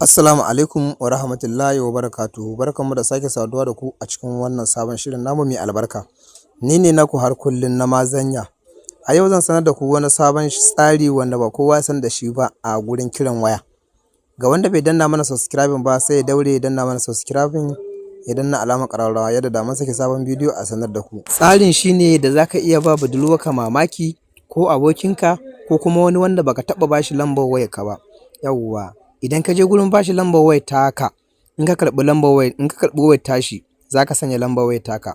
Assalamu alaikum wa rahmatullahi wa barakatuhu. Barkanmu da sake saduwa da ku a cikin wannan sabon shirin namu mai albarka. Ni ne naku har kullum na Mazanya. A yau zan sanar da ku wani sabon tsari wanda ba kowa ya san da shi ba a gurin kiran waya. Ga wanda bai danna mana subscribing ba, sai ya daure ya danna mana subscribing, ya danna alamar ƙararrawa, yadda da mun saki sabon bidiyo a sanar da ku. Tsarin shine da za ka iya ba budurwarka mamaki, ko abokinka, ko kuma wani wanda baka taɓa bashi lambar wayarka ba. Yawwa, idan ka je gurin bashi lambar wayar taka, in ka karɓi lambar wayar, in ka karɓi wayar tashi, za ka sanya lambar wayar taka.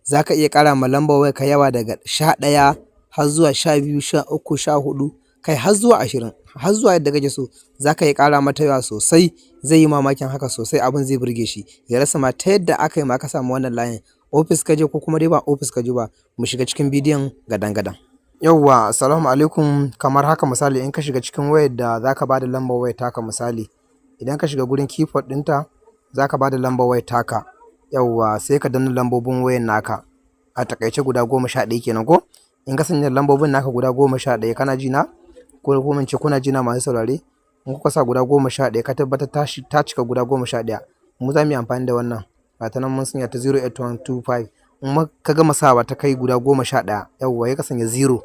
Za ka iya ƙara ma lambar wayarka yawa daga 11 har zuwa 12, 13, 14, kai har zuwa 20, har zuwa yadda kake so. Za ka iya ƙara mata yawa sosai, zai yi mamakin haka sosai, abin zai burge shi. Ya rasa ma ta yadda aka yi ma ka samu wannan layin. Ofis ka je ko kuma dai ba ofis ka je ba, mu shiga cikin bidiyon gadan-gadan. Yawwa, assalamu alaikum. Kamar haka, misali, in ka shiga cikin wayar da za ka ba da lambar wayar taka, misali, idan ka shiga gurin keyboard ɗinta, za ka ba da lambar wayar taka. Yawwa, sai ka danna lambobin wayar naka. A taƙaice guda 11 kenan ko? In ka sanya lambobin naka guda 11, kana ji na? Ko kuma in ce kuna ji na, masu saurare? In kuka sa guda 11, ka tabbatar ta cika guda 11. Mu za mu yi amfani da wannan. Ga ta nan mun sanya ta 08125. In ka gama sawa ta kai guda 11, yawwa, sai ka sanya zero.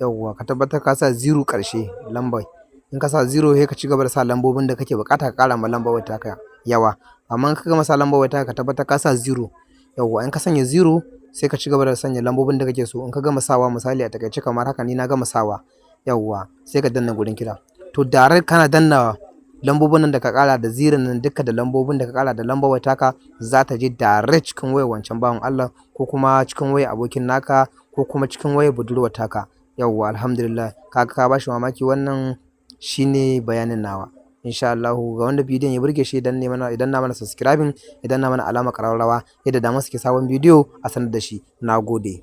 Yawwa, ka tabbatar ka sa zero ƙarshe lambar. In ka sa zero, sai ka ci gaba da sa lambobin da kake buƙata ka ƙara ma lambar wayar taka yawa. Amma in ka gama sa lambar wayar taka, ka tabbatar ka sa zero. Yawwa, in ka sanya zero, sai ka ci gaba da sanya lambobin da kake so. In ka gama sawa, misali, a taƙaice kamar haka, ni na gama sawa. Yawwa, sai ka danna gurin kira. To, direct kana danna lambobin nan da ka ƙara da zero nan duka, da lambobin da ka ƙara da lambar wayar taka, za ta je direct cikin wayar wancan bawan Allah, ko kuma cikin wayar abokin naka, ko kuma cikin wayar budurwar taka. Yawwa, alhamdulillah, kaga ka bashi mamaki. Wannan shine bayanin nawa. Insha Allahu, ga wanda bidiyon ya burge shi, idan ne mana, idan na mana subscribing, idan na mana alamar ƙararrawa, yadda da mun saki sabon bidiyo a sanar da shi. Nagode.